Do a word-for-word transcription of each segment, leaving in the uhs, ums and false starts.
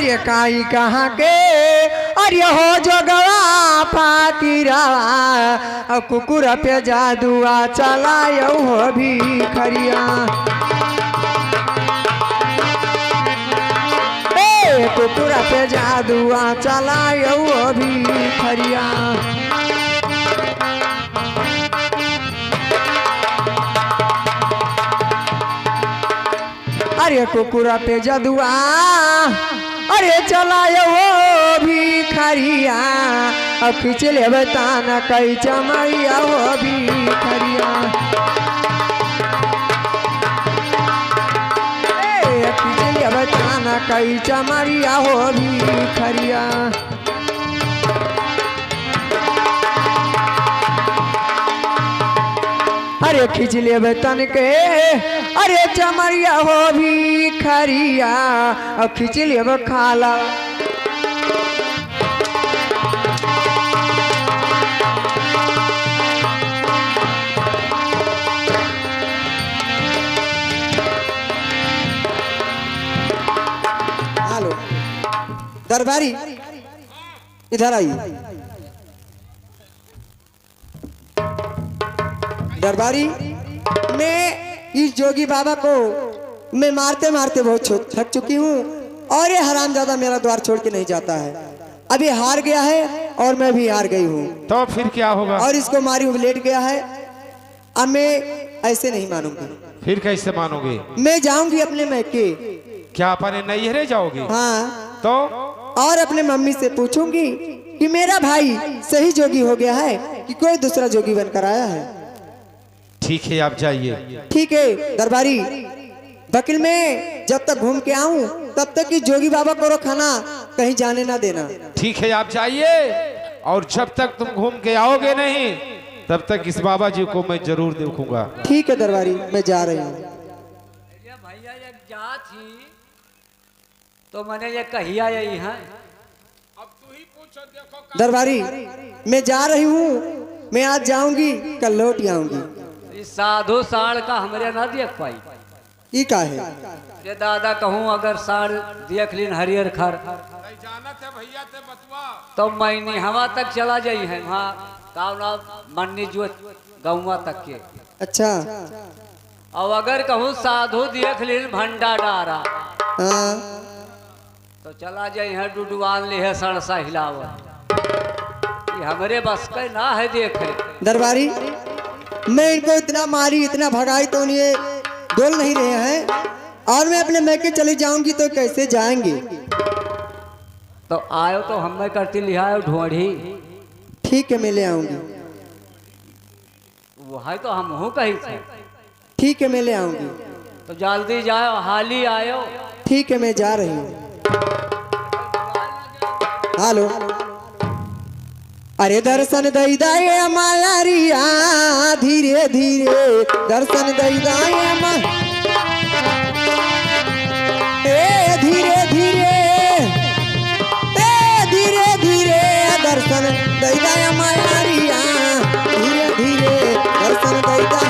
ये काई कहाँ के, अरे हो जोगवा पाकिरवा, अ कुकुर पे जादुआ चलायो हो भिखरिया। ए कुकुर पे जादुआ चलायो हो भिखरिया। अरे कुकुर पे जदुआ, अरे चलायो हो भिखरिया, अब खींच लेबे तान कई चमरिया हो भिखरिया। ए, खींच लेबे तान कई चमरिया हो भिखरिया। अरे खींच लेबे तन के, अरे चमरिया हो भिखरिया, अ खींच लेबे खाला। हेलो, दरबारी, इधर आइए। दरबारी, मैं इस जोगी बाबा को मैं मारते मारते बहुत छो-, थक चुकी हूँ और ये हरामजादा मेरा द्वार छोड़ के नहीं जाता है। अब ये हार गया है और मैं भी हार गई हूँ। तो फिर क्या होगा? और इसको मारी हूँ, लेट गया है। अब मैं ऐसे नहीं मानूंगी। फिर कैसे मानोगे? मैं जाऊंगी अपने मैके। क्या अपने नैहरे जाओगे? हाँ। तो? और अपने मम्मी से पूछूंगी कि मेरा भाई सही जोगी हो गया है कि कोई दूसरा जोगी बनकर आया है। ठीक है, आप जाइए। ठीक है दरबारी, वकील, मैं जब तक घूम के आऊं तब तक कि जोगी बाबा को खाना कहीं जाने ना देना। ठीक है, आप जाइए, और जब तक तुम घूम के आओगे नहीं तब तक इस बाबा जी को मैं जरूर देखूंगा। ठीक है दरबारी, मैं जा रही हूँ। अरे भैया, एक जात ही तो मने ये कहिया यही है? अब तू ही पूछो, देखो का दरबारी, मैं जा रही हूँ, मैं आज जाऊंगी, कल लौट आऊंगी। इस साधु साढ़ का हमरे ना देख पाई। ई का है? ये दादा कहूँ अगर साढ़ देख लीन हरियर खर, नहीं जानत है भैया ते बतवा। तो मैनी हवा तक चला जाई है, वहाँ का नाम मन्नी जो गौवा तक के। अच्छा। और अगर कहूँ साधु देख लीन भंडा डारा, हाँ। तो चला जाई है डुडुआन ले है सड़सा हिलावत। ये हमरे बस के ना है देखे। दरबारी, मैं इनको इतना मारी, इतना भगाई तो ये डोल नहीं रहे हैं। और मैं अपने मैके चली जाऊंगी तो कैसे जाएंगे? तो आयो तो हमें करती लिहायो ढोढ़ी। ठीक है, मैं ले आऊंगी। वही तो हमहू कही थे। ठीक है, मैं ले आऊंगी। तो जल्दी जाओ, हाली आयो। ठीक है, मैं जा रही हूँ। हेलो। अरे दर्शन दई दा ए मलरिया, धीरे धीरे दर्शन दई दा ए म-, ए धीरे धीरे, ए धीरे धीरे दर्शन दई दा ए मलरिया, धीरे धीरे दर्शन दई दा।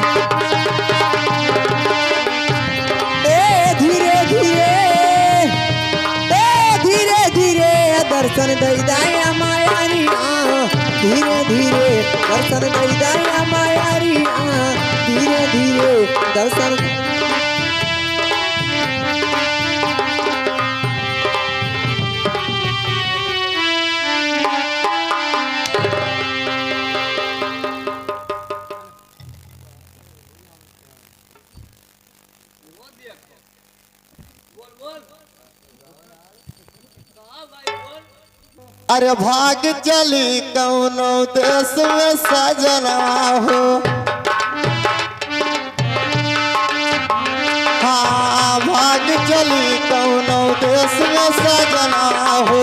ए धीरे धीरे, ए धीरे धीरे दर्शन दई दा ए मलरिया, धीरे धीरे दर्शन दई दा ए मलरिया, धीरे धीरे दर्शन। अरे भाग चली कौनो देश में सजना हो। हाँ, भाग चली कौनो देश में सजना हो।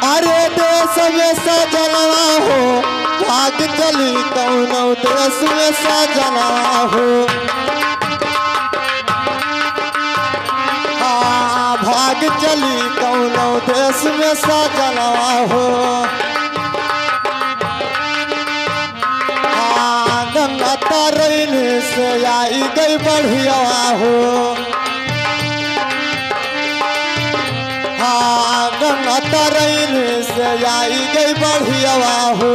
अरे देश में सजनवा हो, भाग चली कौनो देश में सजनवा हो। हाँ, भाग चली कौनो देश में सजनवा हो। हाँ, गंगा तरिन से आई गई बढ़िया हो। हाँ, गंगा तरैन से आई गई बढ़िया हो।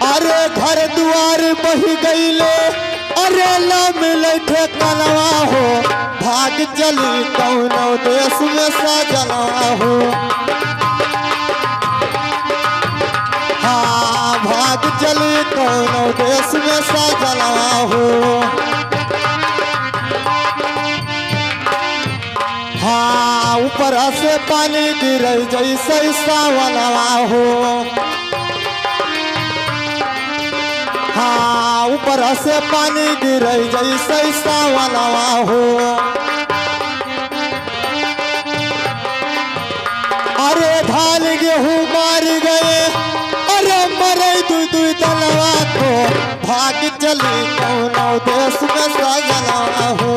अरे घर दुआर बहि गइले, अरे ना मिले ठेकानवा हो, भाग चली कौनो देश में सजनवा हो। हाँ, भाग चली कौनो देश में सजनवा हो। हाँ, ऊपर से पानी गिरे जैसे सावनवा हो। हाँ, ऊपर से पानी गिरे जैसे सावनवा हो। अरे धान गेहूं मार गए, अरे मरे दुई दुई दलवा को, भाग चली कौनो देश में सजनवा हो।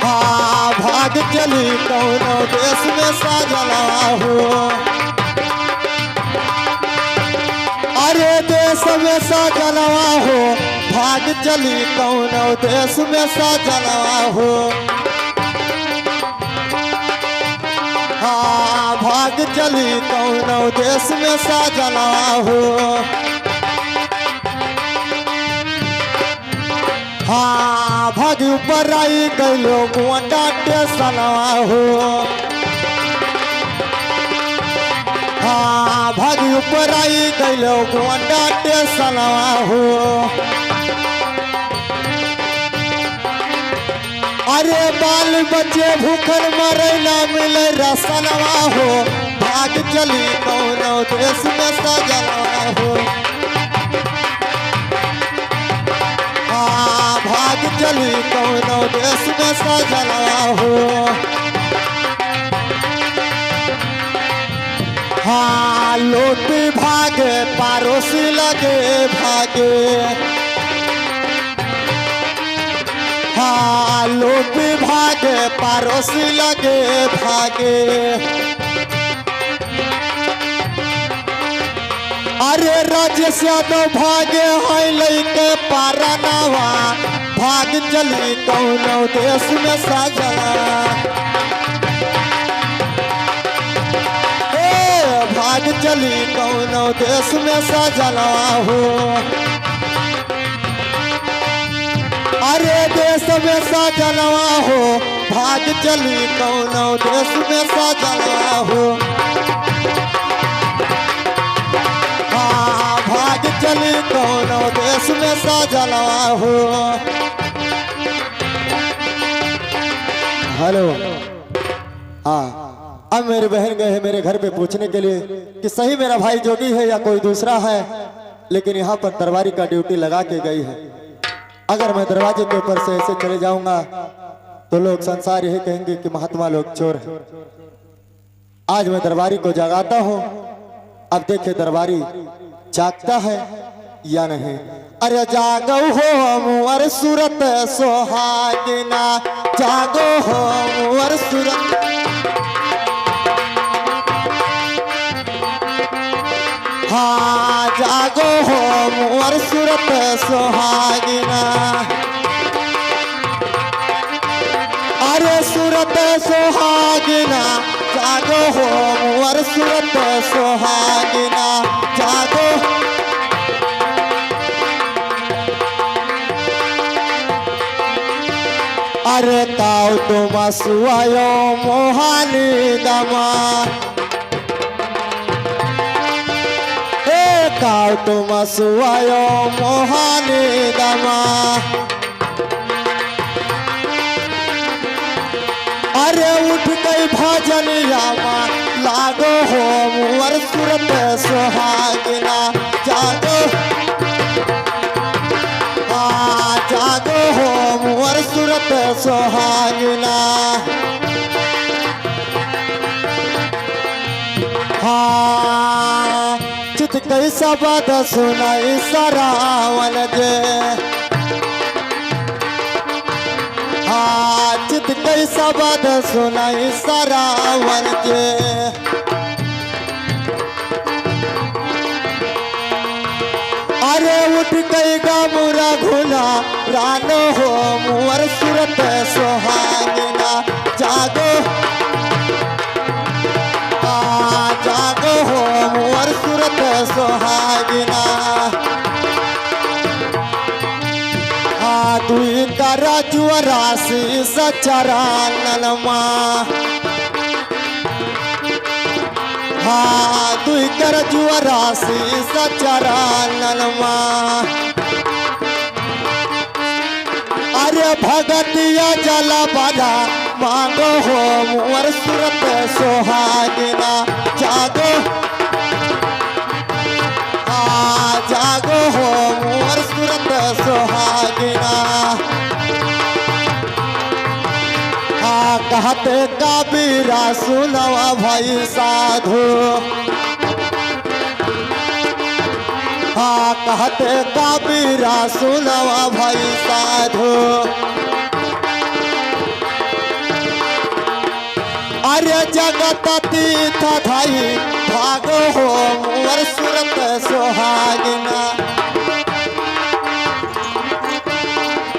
हाँ, भाग चली कौनो देश में सजनवा हो। अरे देश में सजनवा हो, भाग चली कौनो देश में सजनवा हो। हाँ, भाग चली कौनो देश में सजनवा हो। हाँ, भाग ऊपर आई गइलो गोंडा टेसनवा हो। हाँ, भाग ऊपर आई गइलो गोंडा टेसनवा हो। अरे बाल बच्चे भूखन मरे ना मिले रसनवा हो, भाग चली कौनो देश में सजनवा हो। हाँ, भाग चली कौनो देश में सजनवा हो। हाँ, लोट भागे, पारोसी लगे भागे। हाँ, लोट भागे, पारोसी लगे भागे। अरे राजेश यादव भागे है लइके पारनवा, भाग चली कौनो देश में सजना। ए, भाग चली कौनो देश में सजना हो। अरे देश में सजनवा हो, भाग चली कौनो देश में सजनवा हो। हाँ, भाग चली कौनो देश में सजनवा हो। हेलो, हाँ, अब मेरी बहन गए हैं मेरे घर पे पूछने के लिए कि सही मेरा भाई जोगी है या कोई दूसरा है, लेकिन यहाँ पर दरबारी का ड्यूटी लगा के गई है। अगर मैं दरवाजे के ऊपर से ऐसे चले जाऊंगा तो लोग संसार यही कहेंगे कि महात्मा लोग चोर हैं। आज मैं दरबारी को जगाता हूँ, अब देखे दरबारी जागता है या नहीं। अरे जागो हो मोर सूरत सोहागिना, जागो हो मोर सूरत। हाँ, जागो हो मोर सूरत सोहागिना। अरे सूरत सोहागिना, जागो हो मोर सूरत सोहागिना, जागो। अरे ताऊ तुम सुआयो मोहानी दमा, ए काव तुम सुआयो मोहानी दमा। अरे उठ गई भजनिया मा, लागो हो मोर सूरत सोहागिना, जागो, आ, जागो हो मोर सूरत सोहागिना। हाँ, चित कई शब्द सुनाई सरावन जे। हाँ, चित कई शब्द सुनाई सरावन जे। गा मुरा घुना रानो हो मुअर सुरत सोहागिना, जागो, आ, जागो हो मुअर सुरत सोहागिना। आ, दुई करा जुअरा शीस चरानन मा। हाँ, दुई कर जुअरा शीस चरानन मा। अरे भगतिया जला बला मांगो हो मुअर सुरत सोहागिना, जागो। आ जागो हो मोर सुरत सोहागिना। आ कहत कबीरा सुनवा भाई साधु। आ कहत कबीरा सुनवा भाई साधु। अरे जगत तीर्थ धाई भागो हो मोर सुरत सोहागिना।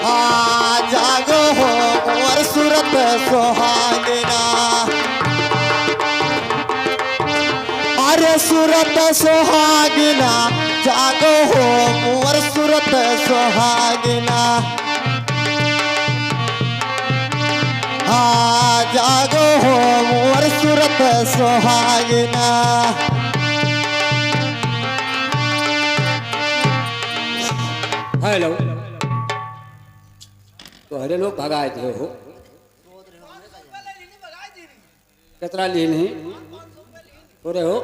आ जागो हो मोर सुरत सोहागिना। अरे सुरत सोहागिना, जागो हो मोर सुरत सोहागिना। आ जागो हो मोर सुरत सोहागिना। हेलो, तोहरे लोग भगाए दिए हो। कितना लीन ही? पूरे हो?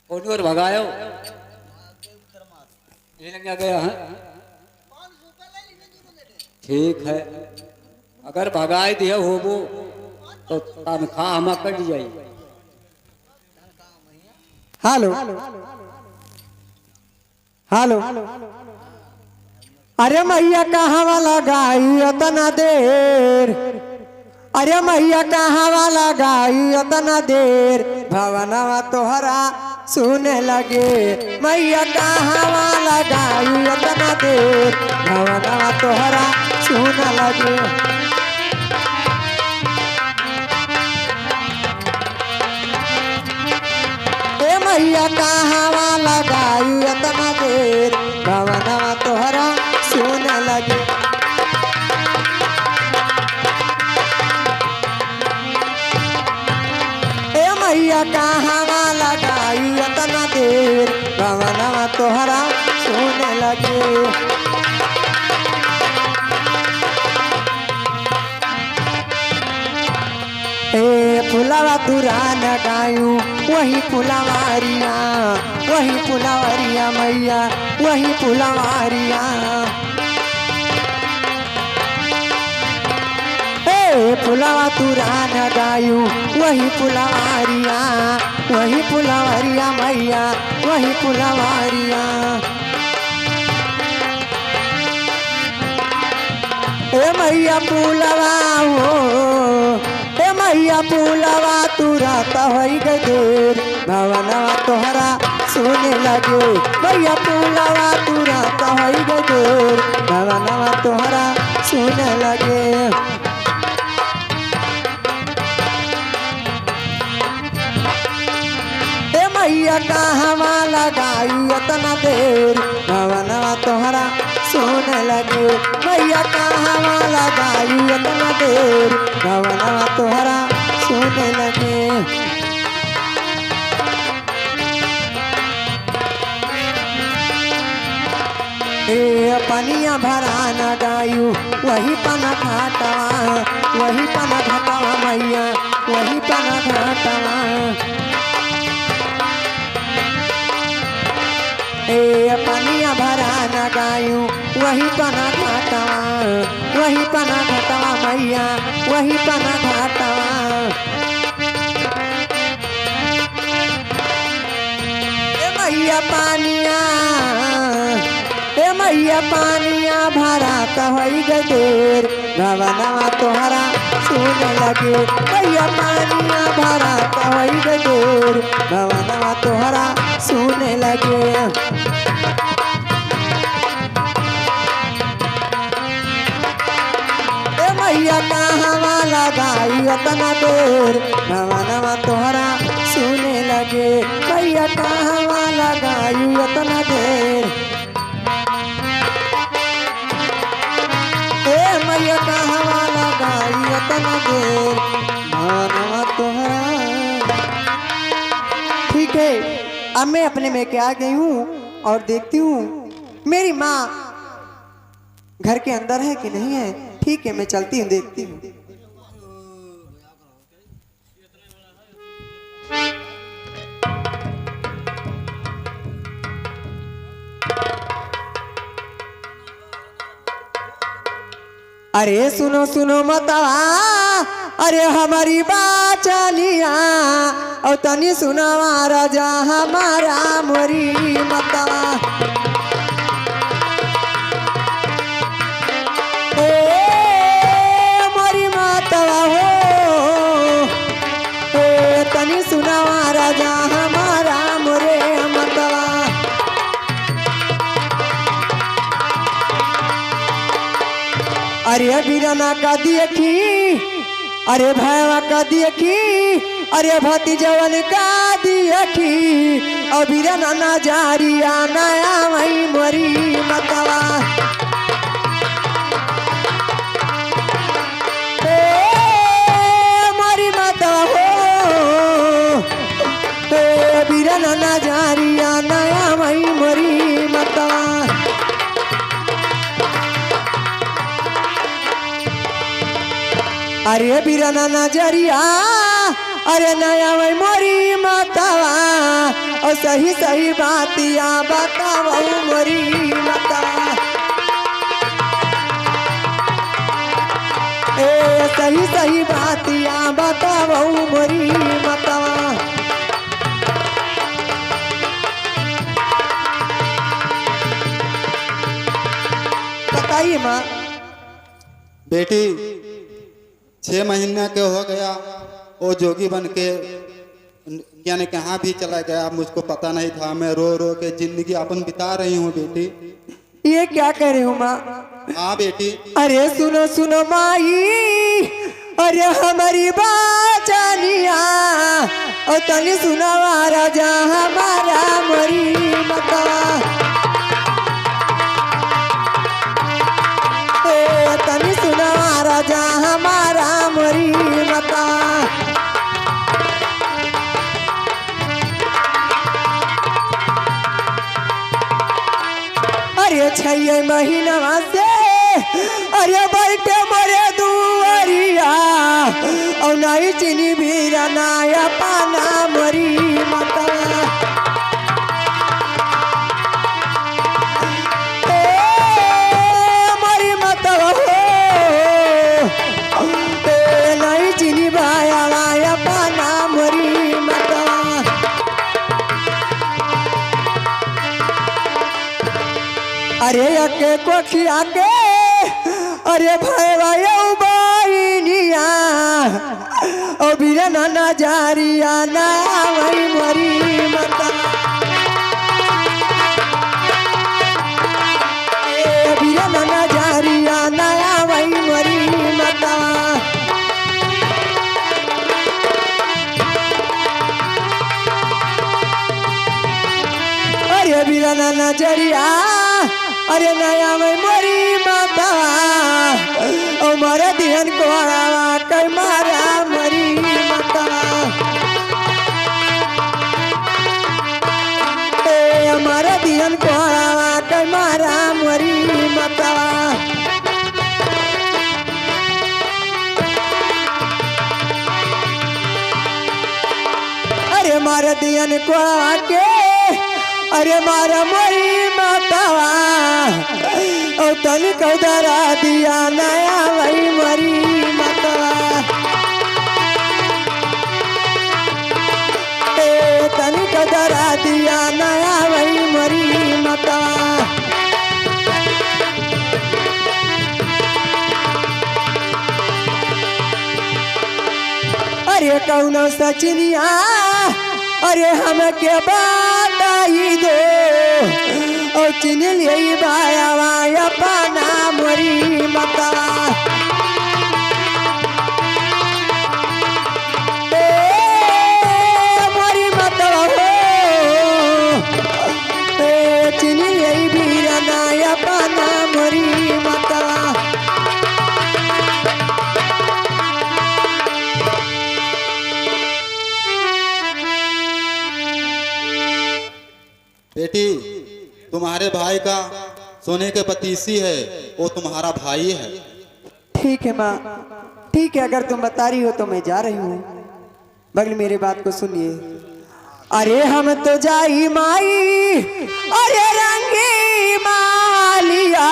कौन ओर भगायो? ये लग गया है। ठीक है, अगर भगाए दिया होबो तो तनख्वाह हम कट जाई। हेलो, हेलो। अरे मैया कहाँ लगाई उतना देर, अरे मैया कहाँ लगाई उतना देर, भवनवा तोहरा सुने लगे। मैया कहाँ लगाई उतना देर, भवनवा तोहरा सुने लगे। ए मैया कहाँ लगाई उतना देर, भवनवा तोहरा सुने लगे। ए मैया कहाँ लगाई उतना देर, भवनवा तोहरा सुने लगे। ए फुलवा तुरान गायू, वही फुलवारिया, वही फुलवारिया मैया, वही फुलवारिया। ए फुलवा तुरान गायू, वही फुलवारिया, वही फुलवारिया मैया, वही फुलवारिया। ए मैया फुलवा हो, ए मैया फुलवा तुरत होई गए देर, भवनवा तोहरा सुने लगे। मैया फुलवा तुरत होई गए देर, भवनवा तोहरा सुने लगे। ए मैया कहवा लगाई अतना देर, भवनवा तोहरा सुने लगे। मैया कहवा लगाई अतना देर, भवनवा तोहरा सुने लगे। ए पनिया भरा न गायू, वही पना घाटवा, वही पना घाटवा मैया, वही पना घाटवा। ए पनिया भरा न गायू, वही पना घाटवा, वही पना घाटवा मैया, वही पना घाटवा। ए मैया पानिया, ए मैया पानिया भरात होई गए देर, भवनवा तोहरा सुने लगे। मैया पानिया भरात होई गए देर, भवनवा तोहरा सुने लगे। यतना देर भवनवा तोहरा सुने लगे, मैया कहवा लगाई यतना देर। ए मैया कहवा लगाई यतना देर भवनवा तोहरा। ठीक है, अब मैं अपने में क्या गई हूँ और देखती हूँ मेरी माँ घर के अंदर है कि नहीं है। ठीक है, मैं चलती हूँ, देखती हूँ। अरे सुनो सुनो मतवा, अरे हमारी बाचनिया, और तनी सुनावा राजा हमारा मोरी मतवा। ए मोरी मतवा हो, ए तनी सुनावा राजा हमारा मोरे मतवा। अरे बीरना का देखी, अरे भैया का देखी, अरे भतीजवन का देखी, अबीरना नजरिया नया वही मोरी मतवा। ए मोरी मतवा हो, ए बीरना नजरिया नया वही मोरी मतवा। अरे बीरना नजरिया, अरे नया वही मोरी मतवा, और सही सही बातिया बतावा मोरी मतवा। ए सही सही बातिया बतावा मोरी मतवा। बताइए माँ। बेटी, छह महीना के हो गया, वो जोगी बन के यानी कहाँ भी चला गया, मुझको पता नहीं था। मैं रो रो के जिंदगी अपन बिता रही हूँ बेटी। ये क्या कह रही हूँ माँ? हाँ बेटी। अरे सुनो सुनो माई, अरे हमारी बाचनिया, और तनी सुनावा राजा हमारा मोरी मतवा। ए तनी सुनावा राजा हमारा मोरी मतवा। अरे छह महीनवा से, अरे बैठे मोरे दुआरिया, और नहीं चिन्ही बीरना अपना मोरी मतवा। ए मोरी मतवा हो, ए नहीं चिन्ही बाया अपना मोरी मतवा। अरे अके कोखिया के, अरे भैया यौ बहिनिया, ओ बीरना नजरिया नया वही मोरी मतवा। ए बीरना नजरिया नया वही मोरी मतवा। अरे बीरना नजरिया, अरे नया वही मोरी मतवा, ओ मार दिहन कोड़वा कई मारा मोरी मतवा। ए मार दिहन कोड़वा कई मारा मोरी मतवा। अरे मार दियन कोड़वा के, अरे मार मोरी मतवा, ओ तनिक दरदिया नया वही मोरी मतवा। ए तनिक दरदिया नया वही मोरी मतवा। अरे कौनो सचिनिया, अरे हमके बताई दो, ओ चिन लियई बायावा अपना मोरी मतवा। बेटी, तुम्हारे भाई का सोने के पतीसी है, वो तुम्हारा भाई है। ठीक है माँ, ठीक है, अगर तुम बता रही हो तो मैं जा रही हूँ। बगल मेरे बात को सुनिए। अरे हम तो जाई माई, अरे रंगी मालिया,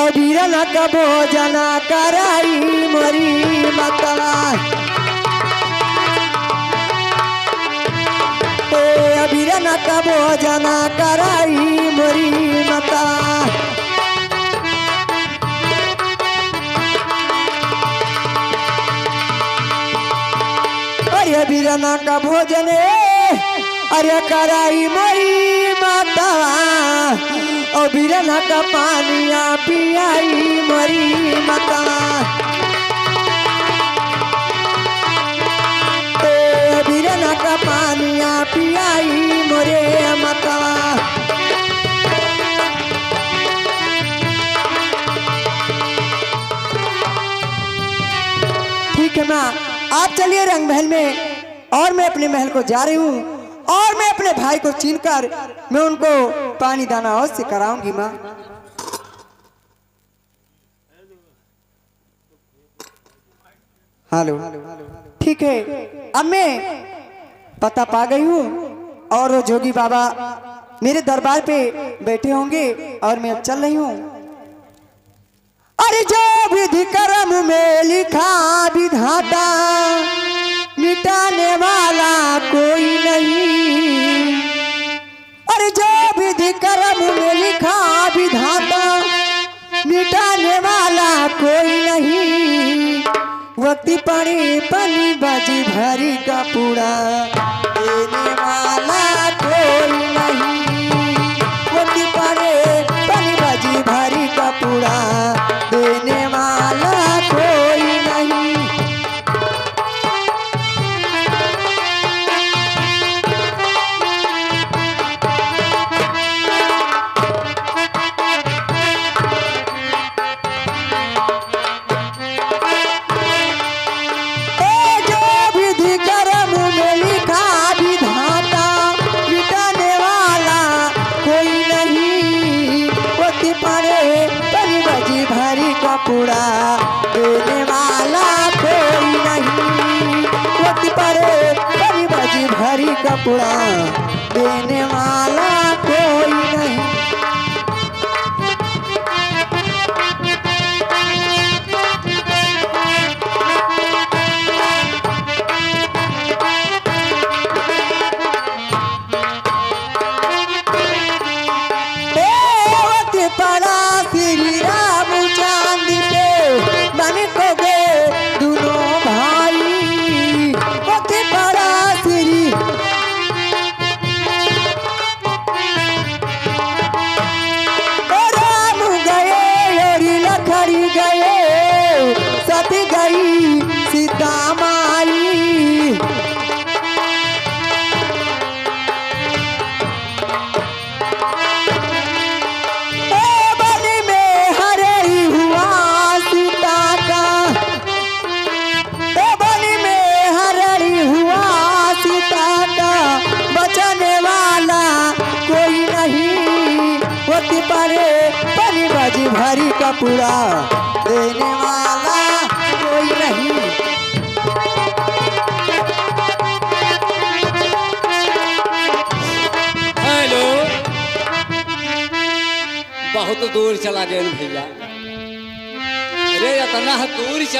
अबीरन का भोजना कराई मोरी मतवा। ए अबीरन का भोजना कराई मोरी मतवा। अरे अबीरन का भोजन, अरे कराई मोरी मतवा, अबीरन का पानिया पियाई मोरी मतवा। ए अबीरन का पानिया पियाई मोरे मतवा। ठीक है माँ, आप चलिए रंग महल में, और मैं अपने महल को जा रही हूँ, और मैं अपने भाई को छीन कर मैं उनको पानी दाना अवश्य कराऊंगी माँ। हेलो, ठीक है, अब मैं पता पा गई हूँ और वो जोगी बाबा मेरे दरबार पे बैठे होंगे और मैं अब चल रही हूँ। अरे जो विधि कर्म में लिखा विधाता, मिटाने वाला कोई नहीं। अरे जो विधि कर्म में लिखा विधाता, मिटाने वाला कोई नहीं। वक्ति पड़े पनी बजी भरी कपूड़ा, देने वाला कोई नहीं। वक्ति पड़े पनी बजी भरी कपूड़ा, देने वाला कोई नहीं। ए जो विधि कर्म में लिखा विधाता, मिटाने वाला कोई नहीं। वक्ति पड़े पनी बजी भरी कपूड़ा, देने वाला कोई नहीं। वक्ति पड़े पनी बजी भरी कपूड़ा, देने वाला कोई नहीं। ए वक्ति पड़ा श्री रामचंद्र पे, बन को गे दुनो भाई। वक्ति पड़ा श्री ओ राम गए, अउरी लखन गए, सती गई सीता माई। ए बन में हरई हुआ सीता का, ए बन में हरई हुआ सीता का, बचाने वाला कोई नहीं। वक्ति पड़े पनी बजी भरी कपूड़ा, देने वाला कोई नहीं। हेलो, बहुत दूर चला गए भैया। अरे, इतना दूर चला